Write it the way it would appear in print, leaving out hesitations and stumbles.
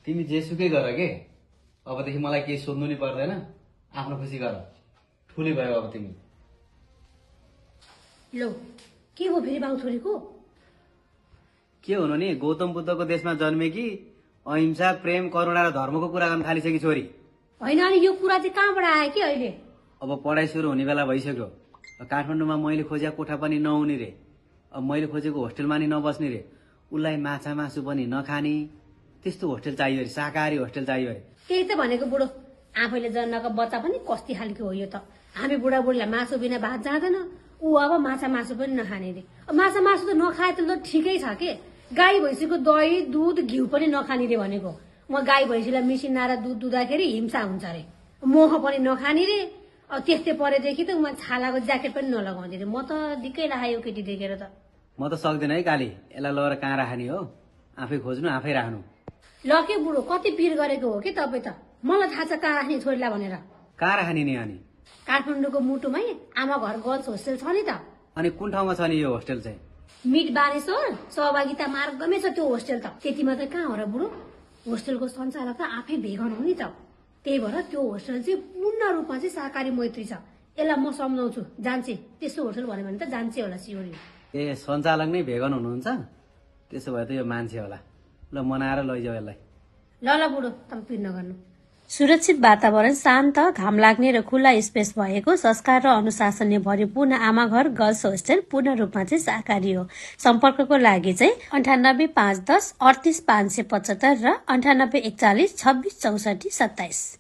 तिमी जेसुकै गर के, अबदेखि मलाई केही सोध्नु नि पर्दैन, आफ्नो खुसी गर। ठुली भयो अब तिमी। लो के हो फेरि बाउ छोरीको? के हुनु नि, गौतम बुद्धको देशमा जन्मेकी अहिंसा, प्रेम, करुणा र धर्मको कुरा गर्न थालिसकेकी छोरी। होइन अनि यो कुरा चाहिँ कहाँबाट आयो कि अहिले? अब पढाइ सुरु हुने बेला भइसक्यो। काठमाडौँमा मैले खोजेको कोठा पनि नहुने रे, अब मैले खोजेको होस्टेलमा नि नबस्ने रे, उसलाई माछा मासु पनि नखाने त्यस्तो होस्टेल चाहियो अरे, शाकाहारी होस्टेल चाहियो अरे। त्यही त भनेको बुढो, आफैले जन्मेको बच्चा पनि कस्ती खालको हो यो त। हामी बुढाबुढीलाई मासु बिना भात जाँदैन, ऊ अब माछा मासु पनि नखाने रे। माछा मासु त नखाए त ठिकै छ के, गाई भैँसीको दही दुध घिउ पनि नखाने रे भनेको। म गाई भैँसीलाई मिसिनाएर दुध दुधाखेरि हिंसा हुन्छ अरे, मोह पनि नखाने रे। अब त्यस्तै परेदेखि त उमा छालाको ज्याकेट पनि नलगाउने रे। म त दिक्कै लाग्यो केटी देखेर त। म त सक्दिनँ है काली, यसलाई लगेर कहाँ राख्ने हो, आफै खोज्नु आफै राख्नु। ल के बुढो, कति पिर गरेको हो कि तपाईँ त। मलाई थाहा छ कहाँ राख्ने छोरीलाई भनेर। कहाँ राख्ने नि अनि? काठमाडौँको मुटुमै आमा घर गर्ल्स होस्टेल छ नि त। अनि कुन ठाउँमा छ नि यो होस्टेल चाहिँ? मिट बारेश्वर सहभागिता मार्गमै छ त्यो होस्टेल त। त्यति मात्रै कहाँ हो र बुढो, होस्टेलको सञ्चालक त आफै भेगन हो नि त। त्यही भएर त्यो होस्टेल चाहिँ पूर्ण रूपमा चाहिँ सहकारी मैत्री छ। यसलाई म सम्झाउँछु, जान्छे त्यस्तो होस्टेल भन्यो भने त जान्छे होला सियोरी। ए सञ्चालक नै भेगन हुनुहुन्छ? त्यसो भए त यो मान्छे होला। ल मनाएर लैजाऊ यसलाई। ल ल बुढो, तपाईँ पिर नगर्नु। सुरक्षित वातावरण, शान्त, घाम लाग्ने र खुला स्पेस भएको संस्कार र अनुशासनले भरिपूर्ण आमाघर गर्ल्स होस्टेल पूर्ण रूपमा चाहिँ शाकाहारी हो। सम्पर्कको लागि चाहिँ 98 510 38 575 र 98 41 26 64 27।